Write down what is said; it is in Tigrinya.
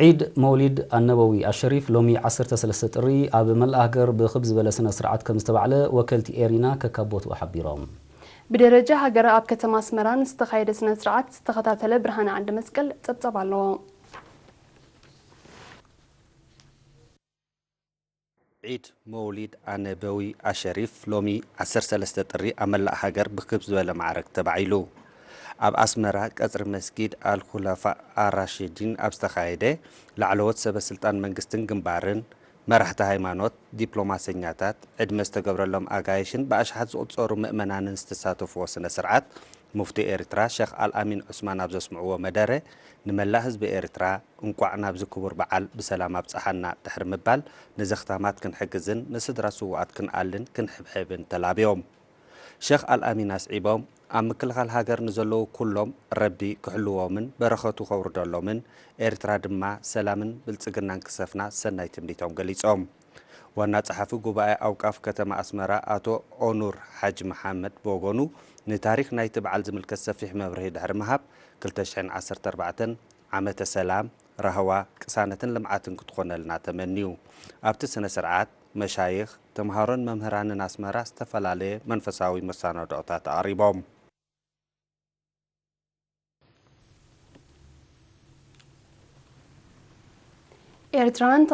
ዒድ መውሊድ ኣነበዊ ኣሸሪፍ ሎሚ ዓሰርተ ሰለስተ ጥሪ ኣብ መላእ ሃገር ብኽብ ዝበለ ስነ ስርዓት ከም ዝተባዕለ ወከልቲ ኤሪና ከካቦቱ ሓቢሮም። ብደረጃ ሃገር ኣብ ከተማ ኣስመራ ንዝተኻየደ ስነ ስርዓት ዝተኸታተለ ብርሃነ ዓንደ መስቀል ጸብጸብ ኣለዎ። ዒድ መውሊድ ኣነበዊ ኣሸሪፍ ሎሚ ዓሰርተ ሰለስተ ጥሪ ኣብ መላእ ሃገር ብክብ ዝበለ ማዕረግ ተባዒሉ። ኣብ ኣስመራ ቀጽሪ መስጊድ ኣልኩላፋ ኣራሽዲን ኣብ ዝተኻየደ ላዕለዎት ሰበ ስልጣን መንግስትን ግንባርን፣ መራሕቲ ሃይማኖት፣ ዲፕሎማሰኛታት፣ ዕድመ ዝተገብረሎም ኣጋይሽን ብኣሽሓት ዝቑጸሩ ምእመናንን ዝተሳተፍዎ ስነ ስርዓት ሙፍቲ ኤርትራ ሸኽ ኣልኣሚን ዑስማን ኣብ ዘስምዕዎ መደረ ንመላእ ህዝቢ ኤርትራ እንቋዕ ናብዚ ክቡር በዓል ብሰላም ኣብጽሓና ድሕሪ ምባል ንዘኽታማት ክንሕግዝን ንስድራ ስዉኣት ክንኣልን ክንሕብሕብን ተላብዮም። ሸኽ ኣልኣሚን ኣስዒቦም ኣብ ምክልኻል ሃገር ንዘለዉ ኩሎም ረቢ ክሕልዎምን በረኸቱ ከውርደሎምን ኤርትራ ድማ ሰላምን ብልጽግናን ክሰፍና ሰናይ ትምኒቶም ገሊጾም። ዋና ጸሓፊ ጉባኤ ኣውቃፍ ከተማ ኣስመራ ኣቶ ኦኑር ሓጅ መሓመድ ብወገኑ ንታሪኽ ናይቲ በዓል ዝምልከት ሰፊሕ መብርሂ ድሕሪ ምሃብ ክልተ ሽሕን ዓሰርተ ኣርባዕተን ዓመተ ሰላም፣ ራህዋ፣ ቅሳነትን ልምዓትን ክትኾነልና ተመንዩ። ኣብቲ ስነ ስርዓት መሻይኽ፣ ተምሃሮን መምህራንን ኣስመራ ዝተፈላለየ መንፈሳዊ መሰናድኦታት ኣቕሪቦም። ኤርትራውያን